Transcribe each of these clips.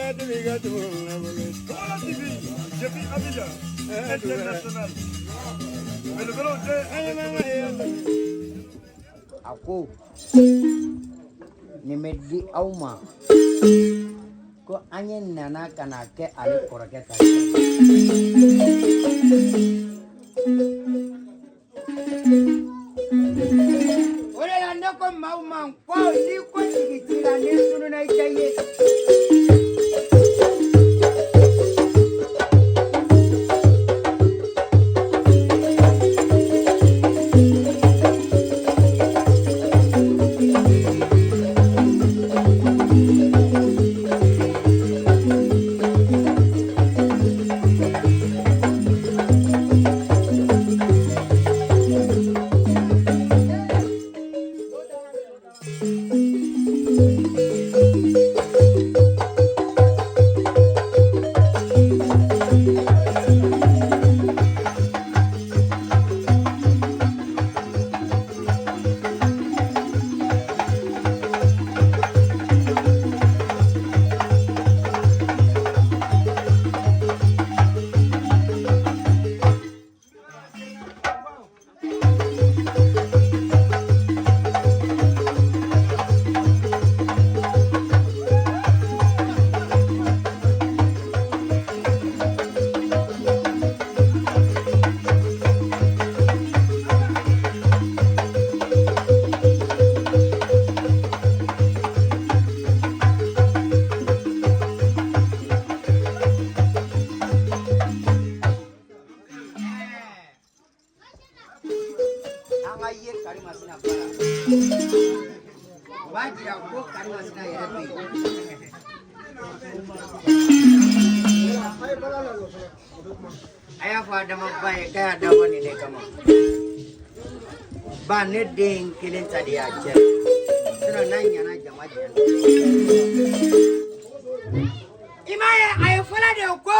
Togola TV, depuis Abidjan, international. Belebelew tɛ. A ko nin bɛ di aw ma ko an ye nana ka na kɛ ale kɔrɔkɛ ta ye. O de la ne ko maaw ma ko ni ko sigi t'i la, n'i tununna i tɛ ye. An ka ye karimasina bara, o b'a jira ko karimasina yɛrɛ bɛ yen. A y'a fɔ Adama ba ye k'a y'a dabɔ nin de kama. Ba, ne den kelen ta de y'a cɛ, sinon n'a ɲɛna jama jɛna. I m'a ye, a ye fɔlɔ de ko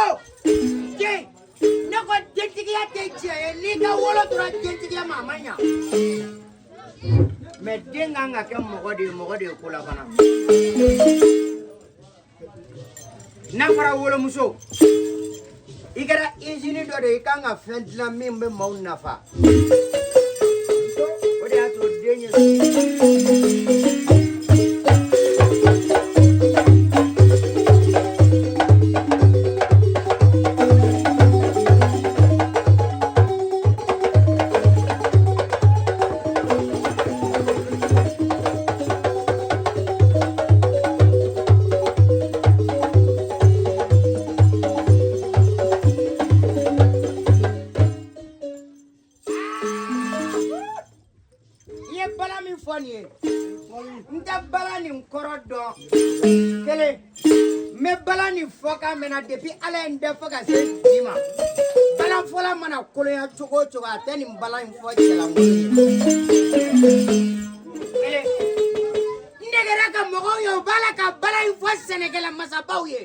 den, ne ko dentigiya tɛ tiɲɛ ye, n'i ka wolo tora dentigiya ma, a ma ɲa. Mɛ den kan ka kɛ mɔgɔ de ye, mɔgɔ de ye ko la fana. N'a fɔra wolomuso, i kɛra izini dɔ de ye, i kan ka fɛn dilan min bɛ maaw nafa. O de y'a to den ye. I ye bala min fɔ nin ye, n tɛ bala nin kɔrɔ dɔn. Kelen, n bɛ bala nin fɔ ka mɛnna depuis Ala ye n dɛ fo ka se bi ma. Balan fɔla mana kolonya cogo o cogo, a tɛ nin bala in fɔ cɛlankolon ye. Kelen, n degera ka mɔgɔw ye, u b'a la ka bala in fɔ sɛnɛkɛla masabaw ye.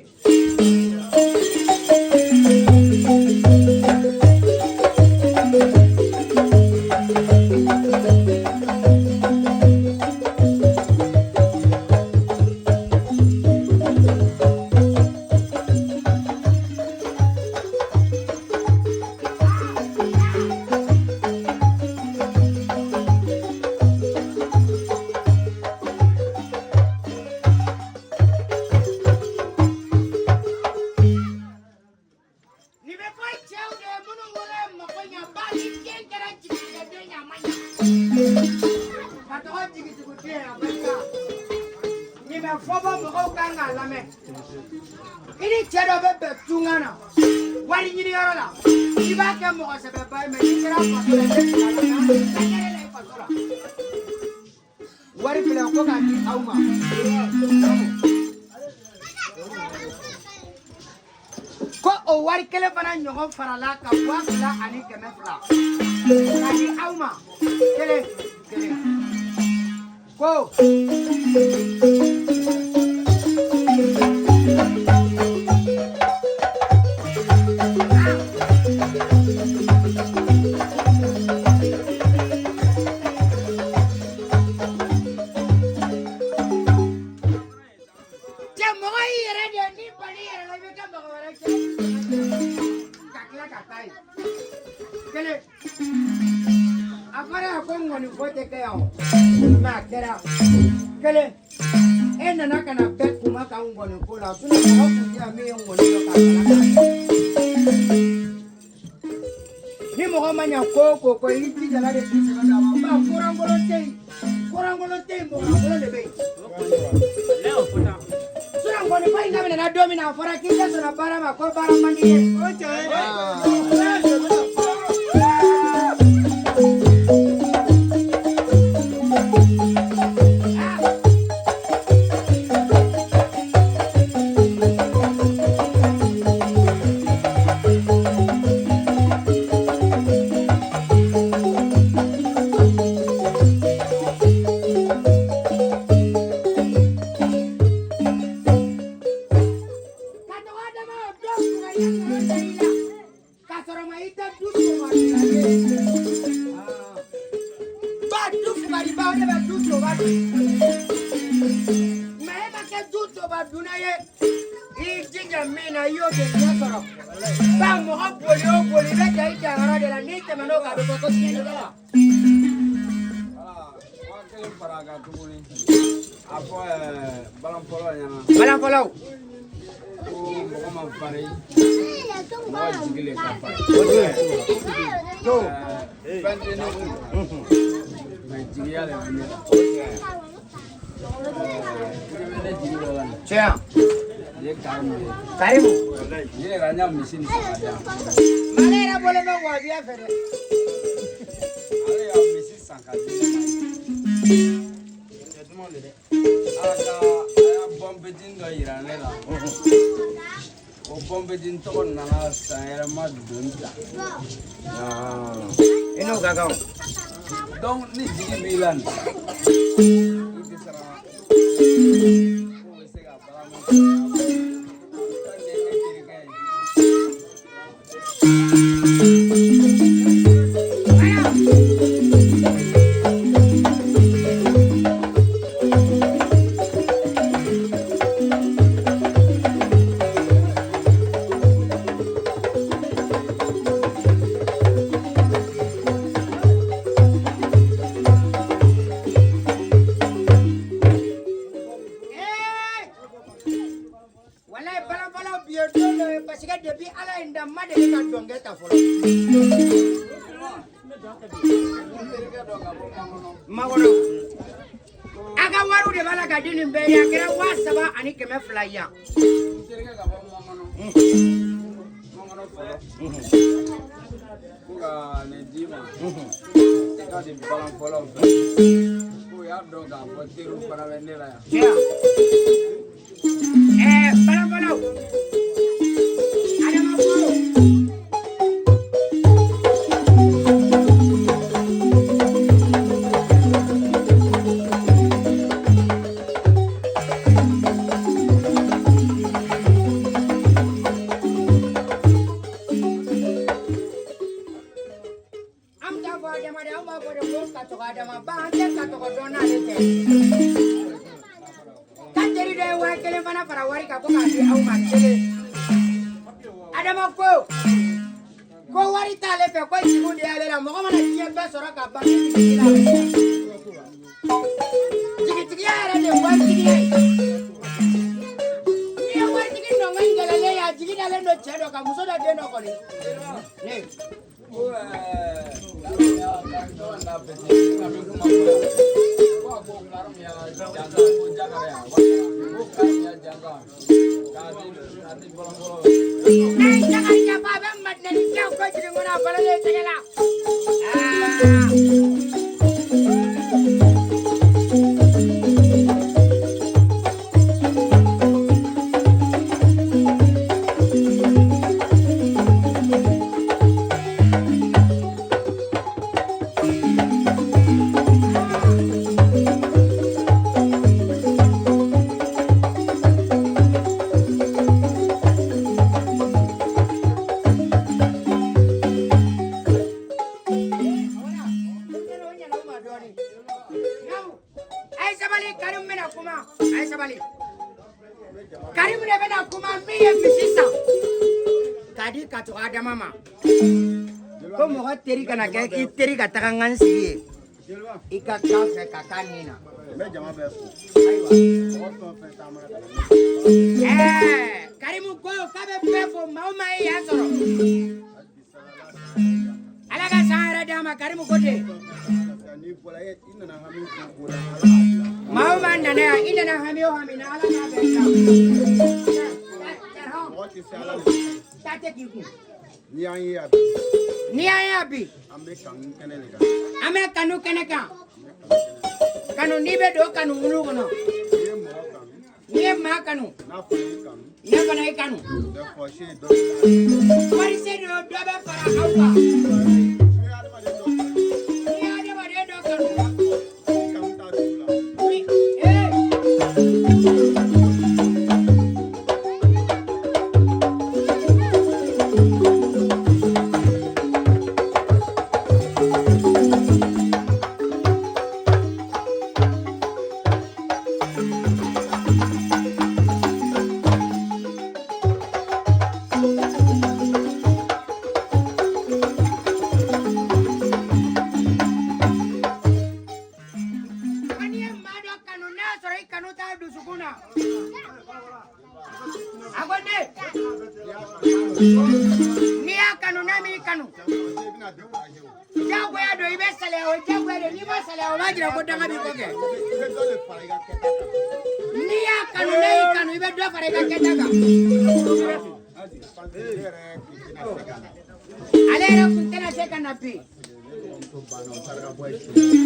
Nin bɛ fɔ cɛw de ye minnu wolo ye mako ɲa, ba ni den kɛra jigitigɛden ye, a ma ɲa. Ka tɔgɔ jigitigiden a barika. Nin bɛ fɔ bɔ mɔgɔw kan k'a lamɛn. I ni cɛ dɔ bɛ bɛn tunga na, wari ɲiniyɔrɔ la, i b'a kɛ mɔgɔ sɛbɛba ye, mɛ n'i sera faso la, i bɛ sigi a la, mɛ a la i faso la. Wari filɛ ko k'a di aw ma. Ko o wari kelen fana ɲɔgɔn farala ka 2100 k'a di aw ma kelen kelen ko. Cɛ, mɔgɔ y'i yɛrɛ de ni bali. kɛ mɔgɔ wɛrɛ cɛ ka tila ka taa yen. Kelen, a fɔra yan ko ŋɔnifɔ tɛ kɛ yan o, mɛ a kɛra. Kelen, e nana ka na bɛɛ kuma ka ŋɔniko la, sinɔn mɔgɔ kun tɛ yan min ye ŋɔni dɔn k'a kalan k'a dɔn. Ni mɔgɔ ma ɲa ko o ko kɔ, i jijala de k'i sɛbɛ don a ma. Ba korankolon tɛ yen, korankolon tɛ yen, mɔgɔlankolon de bɛ yen. Sinɔn ŋɔnifɔ in daminɛna don min na, a fɔra k'i tɛ sɔnna baara ma ko baara man di ye. Ka tɔgɔ dama o don fugariya nkalon da i la k'a sɔrɔ ma i tɛ du soba dun ye. Ba du fugariba o de bɛ du soba dun. Mɛ e ma kɛ du soba dunna ye, i jija min na i y'o de ɲɛ sɔrɔ. Ba mɔgɔ boli o boli, i bɛ ja i janyɔrɔ de la, n'i tɛmɛn'o kan a bɛ fɔ ko tiɲɛnikɛla. Voilà, 5000 fara a kan tuguni. A fɔ balanfɔlaw ɲɛna Balanfɔlaw. ko mɔgɔ ma farin, mɔgɔ jigi le ka farin. Fɛn tɛ ne kun, mɛ jigiya de bɛ ne la. I bɛ ne jigi dɔ la nin. Tiɲɛ. Nin ye Karimu ye. Karimu. Nin yɛrɛ an y'a misi nin san ka di yan. Ale yɛrɛ bɔlen bɛ wajibiya fɛ dɛ. Ale y'a misi san ka di ne ma. Ala ka a y'a bɔnpetini dɔ yira ne la. O bɔnpetini tɔgɔ nana san yɛrɛma don ta. I n'o ka kan o. Donc ni jigi b'i la nin, i tɛ siran k'o bɛ se ka balama sɔrɔ. Nin ye ne terikɛ ye. Ee! Walayi balanfɔlaw bi ye don dɔ ye parce que depuis Ala ye n da n ma deli ka dɔnkɛ ta fɔlɔ. N terikɛ dɔ ka bɔ Makɔnɔ. Makɔnɔ. A ka wariw de b'a la ka di nin bɛɛ ye, a kɛra 3200 yan. N terikɛ ka bɔ Makɔnɔ. Makɔnɔ fɔlɔ. Ko ka nin d'i ma. I ka di balanfɔlaw fɛ. K'o y'a dɔn k'a fɔ teriw fana bɛ ne la yan. Tiɲɛ. Ɛɛ balanfɔlaw. Adama ko. An bɛ taa fɔ Adama de, an b'a fɔ de ko ka tɔgɔ Adama ba an tɛ ka tɔgɔ dɔn n'ale tɛ. Ka teri dɔ ye 5000 fana fara wari kan ko k'a di aw ma kelen. Adama ko ko wari t'ale fɛ ko jigiw de y'ale la, mɔgɔ mana diɲɛ bɛɛ sɔrɔ ka ban ni jigi la. Jigitigiya yɛrɛ de ye waritigiya ye. N'i ye waritigi nɔngɔn in gɛlɛlen ye, a jigi dalen don cɛ dɔ kan, muso dɔ den dɔ kɔni. Ne. Ko Karimu y'a tɔgɔ n'a bɛɛ tɛ ka bɛ kuma fɔ yan. Ko a ko Karimu y'a jansa ko Jakara yan. Ko Karimu y'a jansa k'a di balanfɔlaw. N'a ye Jakarija fɔ a bɛ madinɛni kɛ ko jigin kɔnɔ a balolen tɛgɛ la. Aa. ye misi san k'a di ka to Adama ma. Ko mɔgɔ teri kana kɛ i teri ka taga n ka n sigi yen. I ka kan fɛ ka k'a nin na. N bɛ jama bɛɛ fo. Ayiwa. Mɔgɔ fɛn o fɛn taamana ka na. Ɛɛ Karimu ko k'a bɛ bɛɛ fo, maa o maa ye yan sɔrɔ. Ala ka san yɛrɛ d'a ma, Karimu ko ten. N'i bɔra i nana hami ko ko la, Ala k'a dilan. Maa o maa nana yan, i nana hami o hami na, Ala k'a bɛɛ dilan. Mɔgɔ tɛ se Ala de. Taa tɛ k'i kun. N'i y'an ye yan bi. N'i y'an ye yan bi. An bɛ kanu kɛnɛ de kan. An bɛ kanu kɛnɛ kan. Kanu, n'i bɛ don kanu wulu kɔnɔ. N'i ye mɔgɔ kanu. N'i ye maa kanu. N'a fɔra i kanu. Ne fana y'i kanu. Fɔsi dɔ bɛ. Fɔlisen dɔ dɔ bɛ fara aw kan. N'i ye adamaden dɔ kanu. N'i ye adamaden dɔ kanu. Kanu t'a dugu la. Ni ee. N'i ye maa dɔ kanu, n'a y'a sɔrɔ i kanu t'a dusukun na. A ko ne. N'i y'a kanu, n'a m'i kanu. Jagoya don, i bɛ salaya o, jagoya don, n'i ma salaya o b'a jira ko danga b'i kɔ kɛ. N'i y'a kanu, n'a y'i kanu, i bɛ dɔ fara i ka kɛta kan. Ale yɛrɛ kun tɛna se ka na bi.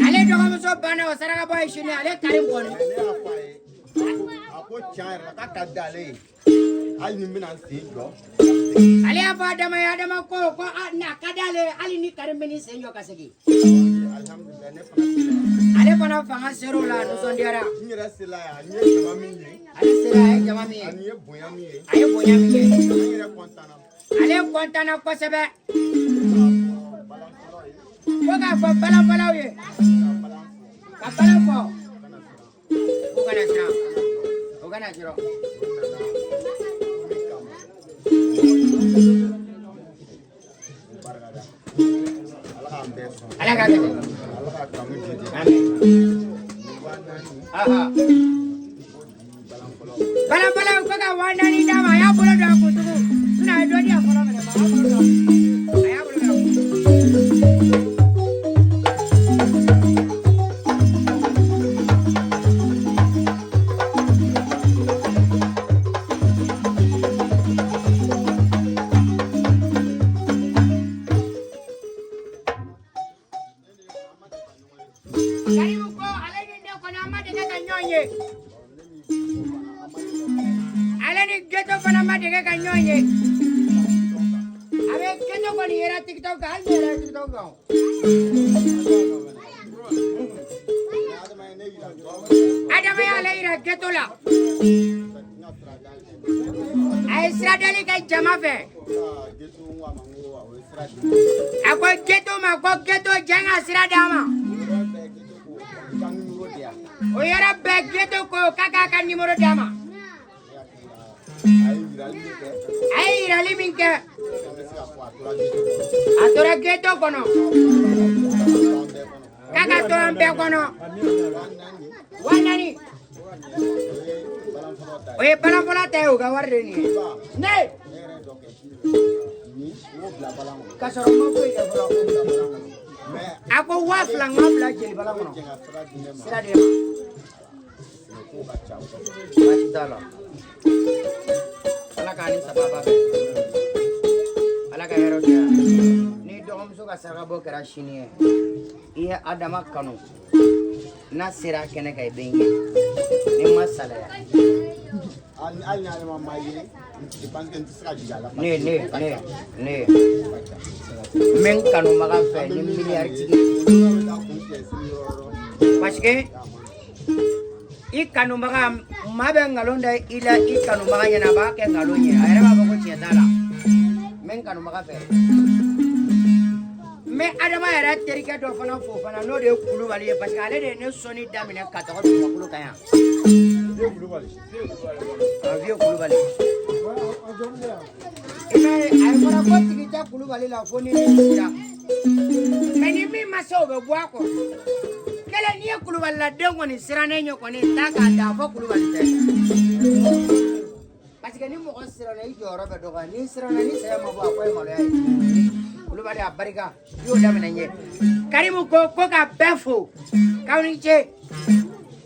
Ale dɔgɔmuso banna o saraka bɔ ye sini, ale Karim kɔni. Ne y'a fɔ a ye, a ko tiɲɛ yɛrɛ la k'a ka d'ale ye, hali ni n bɛna n sen jɔ. Ale y'a fɔ Adama ye, Adama ko ko a ka d'ale ye hali ni Karim bɛ n'i sen jɔ ka segin. Alihamudulilayi, ne fana sera yan. Ale fana fanga ser'o la, a nisɔndiyara. N yɛrɛ sera yan, n ye jama min ye. Ale sera, a ye jama min ye. Ani ye bonya min ye. A ye bonya min ye. N yɛrɛ kɔntanna. Ale kɔntanna kosɛbɛ. Ko k'a fɔ balanfɔlaw ye. Ka balan fɔ. U kana siran. U kana siran. Ala k'a kɛ. Ala k'a kanu jidi. Amin. 4000. Aha. Balanfɔlaw ko ka 4000 d'a ma, a y'a bolo don a kun tugun. Sinon a ye dɔ di yan fɔlɔ fɛnɛ ma, a y'a bolo don a kun. A y'a bolo don a kun. Karimu ko ale ni ne kɔni an ma dege ka ɲɔgɔn ye. Ale ni Geto fana ma dege ka ɲɔgɔn ye. A bɛ Geto kɔni yera TikTok kan, hali ne yɛrɛ ye TikTok kan o. Adama y'ale yira Geto la. A ye sira dali kɛ jama fɛ. A ko Geto ma ko Geto jɛn ka sira d'a ma. O yɔrɔ bɛɛ Geto ko k'a k'a ka numéro d'a ma. A ye yirali min kɛ. A tora Geto kɔnɔ. K'a ka to an bɛɛ kɔnɔ. 4000. O ye balanfɔla ta ye, o ka wari de nin ye. Ne. K'a sɔrɔ n ma foyi kɛ fɔlɔ. A ko 2000 n k'a bila jelibalan kɔnɔ. Sira d'e ma. Baasi t'a la. Ala k'a ni sababa bɛn. Ala ka hɛrɛ kɛ. Ni dɔgɔmuso ka saraka bɔ kɛra sini ye, i ye Adama kanu. N'a sera kɛnɛ kan, i bɛ n ye. Ni n ma salaya. Hali ni Adama ma ye, je pense que n tɛ se ka jigin a la. Ne ne ne ne. N bɛ n kanubaga fɛ ni miliyari tigi. Parce que i kanubaga, maa bɛ nkalon da i la, i kanubaga ɲɛna, a b'a kɛ nkalon ye, a yɛrɛ b'a fɔ ko tiɲɛ t'a la. N bɛ n kanubaga fɛ. N bɛ Adama yɛrɛ terikɛ dɔ fana fo fana, n'o de ye Kulubali ye, parce que ale de ye ne sɔnni daminɛ ka tɔgɔ dugumakolo kan yan. Vieux Kulubali. Ah, vieux Kulubali. fɔra ko tigi tɛ Kulubali la fo ni min sera. Mais ni min ma se o bɛ bɔ a kɔ. Kelen n'i ye Kulubaliladen kɔni sirannen ye kɔni taa k'a da fɔ Kulubali tɛ. Parce que ni mɔgɔ siranna i jɔyɔrɔ bɛ dɔgɔya n'i siranna ni saya ma bɔ a kɔ ye maloya ye. Kulubali a barika i y'o daminɛ n ye. Karimu ko ko ka bɛɛ fo k'aw ni ce.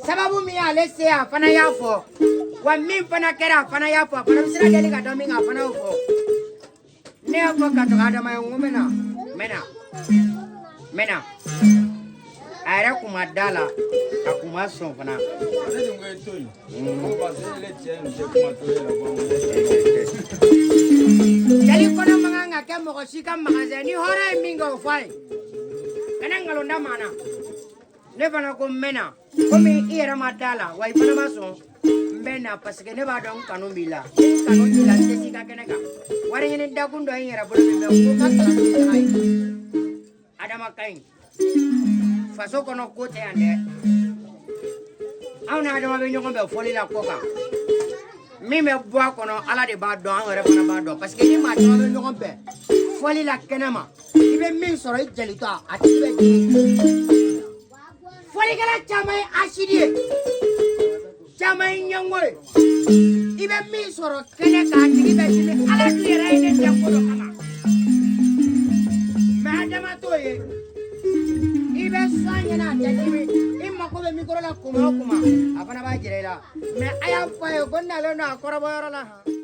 Sababu min y'ale se a fana y'a fɔ wa min fana kɛra a fana y'a fɔ a fana bɛ sira deli ka dɔn min kan a fana y'o fɔ. Ne y'a fɔ ka tɔgɔ Adama ye n ko n bɛ na n bɛ na n bɛ na a yɛrɛ kun ma da la a kun ma sɔn fana. Ne dun ko i to yen. Ko parce que ele cɛ in tɛ kuma to e la ko. Jali kɔnɔ man kan ka kɛ mɔgɔ si ka magasin ni hɔrɔn ye min kɛ o fɔ a ye kana nkalon da maa na. Ne fana ko n bɛ na komi i yɛrɛ ma da la wa i fana ma sɔn n bɛ na parce que ne b'a dɔn n kanu b'i la ni n kanu t'i la n tɛ s'i ka kɛnɛ kan wari ɲini dakun dɔ ye n yɛrɛ bolo min bɛ ko ka kalan ni taga ye. Adama ka ɲi faso kɔnɔ ko tɛ yan dɛ anw ni Adama bɛ ɲɔgɔn bɛn fɔli la kɔ kan min bɛ bɔ a kɔnɔ Ala de b'a dɔn an yɛrɛ fana b'a dɔn parce que ni maa caman bɛ ɲɔgɔn bɛn fɔli la kɛnɛ ma i bɛ min sɔrɔ i jalitɔ a tigi bɛ jigin. Fɔlikɛla caman ye asidi ye caman ye ɲɛngo ye i bɛ min sɔrɔ kɛnɛ kan a tigi bɛ dimi Ala dun yɛrɛ ye ne tɛ ko dɔ kama mais Adama t'o ye i bɛ sɔn a ɲɛna a tɛ dimi i mako bɛ mikoro la kuma o kuma a fana b'a jira i la mais a y'a fɔ a ye ko n nalen don a kɔrɔbɔyɔrɔ la han.